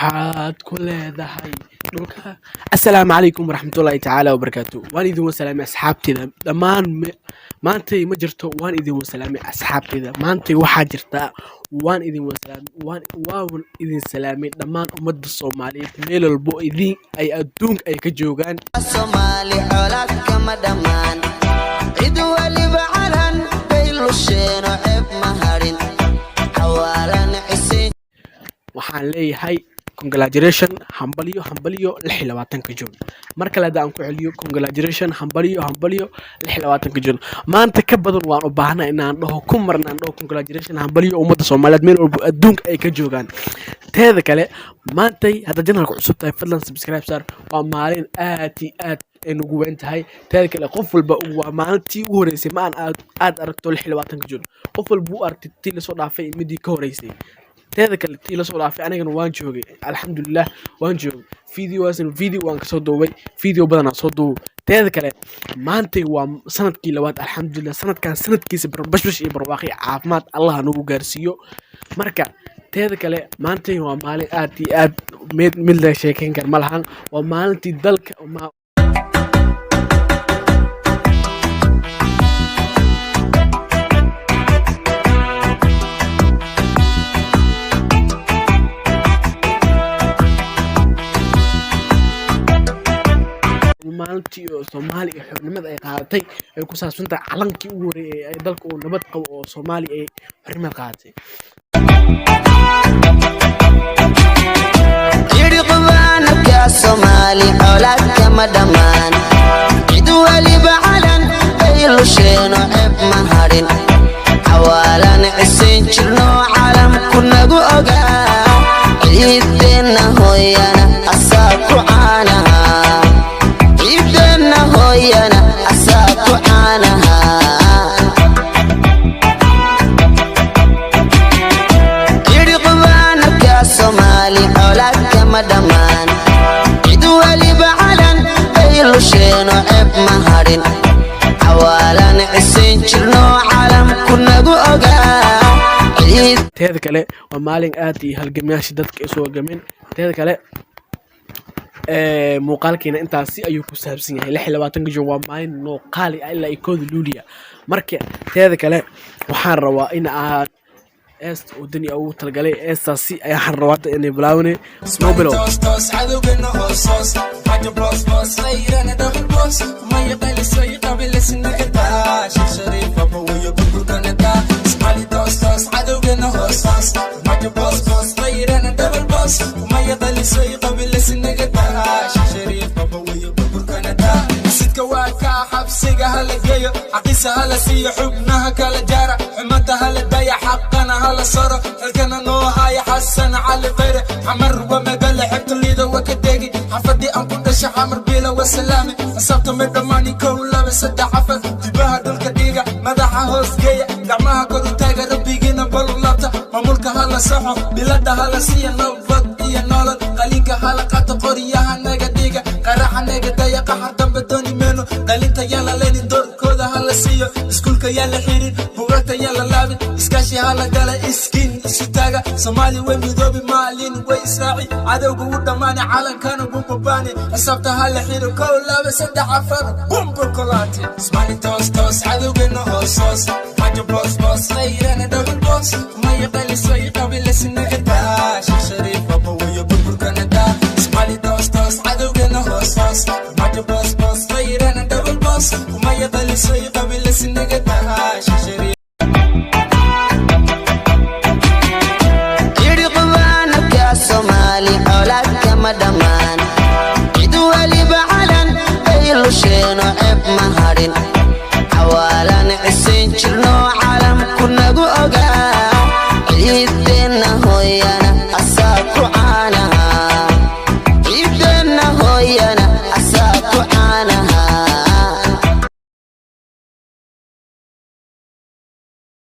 Waxaad ku leedahay dhulka. Assalaamu calaykum waraxmatullaahi tacaala wabarakaatu. Waan idin wasalaamay asxaabteyda dhammaan. Maantay ma jirto. Waan idin wasalaamay asxaabteyda. Maantay waxaa jirtaa. Waan idin wasalaamay, waan idin salaamay dhammaan ummadda Soomaaliyeed meel walbo idin ay adduunka ay ka joogaan. Soomaali colaad kama dhammaan, cid waliba calan bay lusheeno, ceeb ma hadhin, xawaalan cisin. Waxaan leeyahay congratulation, hambalyo, hambalyo 26-ka Juun. Mar kale hadda aan ku celiyo, congratulation, hambalyo, hambalyo 26-ka Juun. Maanta ka badan waan u baahnaa inaan dhaho ku marna aan dhaho congratulation, hambalyo ummadda Soomaaliyeed meel walbo adduunka ay ka joogaan. Teeda kale, maantay hadda channelka cusub tahay, fadlan subscribe saar. Waa maalin aad iyo aad ay nagu weyn tahay. Teeda kale, qof walba waa maalintii ugu horeysay ma aan aad aragto 26-ka Juun. Qof walba u aragtay tii lasoo dhaafay, midii ka horeysay. Teeda kale, tii lasoo dhaafay anigana waan joogay, alxamdulilah waan joogay. Videogaasna video waan kasoo duubay, video badanaa soo duubay. Teeda kale, maantay waa sanadkii labaad, alxamdulilah. Sanadkan sanadkiisa bashbash iyo barwaaqi caafimaad Allah nagu gaarsiiyo. Marka teeda kale, maantay waa maalin aad iyo aad mid laga sheekeyn kara ma lahan. Waa maalintii dalka maalintii oo Soomaaliya xornimada ay qaadatay ay ku saabsan tahay, calankii ugu horreeyay ee dalka uu nabad qabo oo Soomaaliya ay xornimad qaadatay. Yidhi qubaanaka Soomaali colaad kama dhammaan, cid waliba calan bay lusheeno, ceeb ma hadhin, xawaalan cisin jirno, calamku nagu ogaa, ciideenna hooyana asaa ku caanaha, ciideenna hooyana asaa ku caanaha. Yidhi qubaanaka Soomaali colaad kama dhammaan, cid waliba calan bay lusheeno, ceeb ma hadhin, xawaalan cisin jirno, calamku nagu ogaa, ciid Teeda kale, waa maalin aad iyo halgamayaasha dadka ay soo halgameen. Teeda kale, muuqaalkeena intaasi ayuu ku saabsan yahay. 26-ka Juun waa maalin noo qaali ah ilaa iyo 1-da Luuliya. Marka teeda kale, waxaan rabaa in aan heesta wadani ugu talagalay, heestaasi ayaan rabaa hadda inay bilaawne noo bilow. Toos cadowgana hoos hoos xaja boos boos layrana double boos maya qalisay qabilisnagada Sheekh Shariif abawayo burburkanada Ismaali. Toos toos cadowgana hoos hoos xaja boos boos layrana double boos maya qalisay qabilisnagada Sheekh Shariif abawayo burburkanada. Sidka waa kaa xabsiga hala geeyo, xaqiisa hala siiyo, xubnaha kala jaara, xumanta hala daya, xaqana hala saro, xilkana noo haya Xasan Cali Khayre. Xamar waa magaala xebta liida waa ka degi, xafadii aan ku dhashay Xamar bila wasalaame. Xisaabta may dhammaani, 1, 2, 3, 4, dibaha dhulka dhiga, madaxa hoos geeya, gacmaha kor u taaga, rabbigiina balu laabta. Maamulka hala saxo, bilada hala siiya, nabad iyo nolol qalinka hala qaato, qoryaha naga dhiga, qaraxa naga daya, qaxar dambe dooni meeno, qalinta yaan la leynin, doorkooda hala siiyo, iskuulka yaan la xirin, buugagta yaan la laabin, iskaashi hala gala, iskiin isu taaga. Soomaali way midoobi, maalin way israaci, cadowga u dhammaani, calankana wuu babaani. Xisaabta hala xiro, 1, 2, 3, 4, bumba kolaate. Ismaali toos toos cadowgana hoos hoos xaja boos boos layrana double boos maya qalisay qabilisnagada Sheekh Shariif.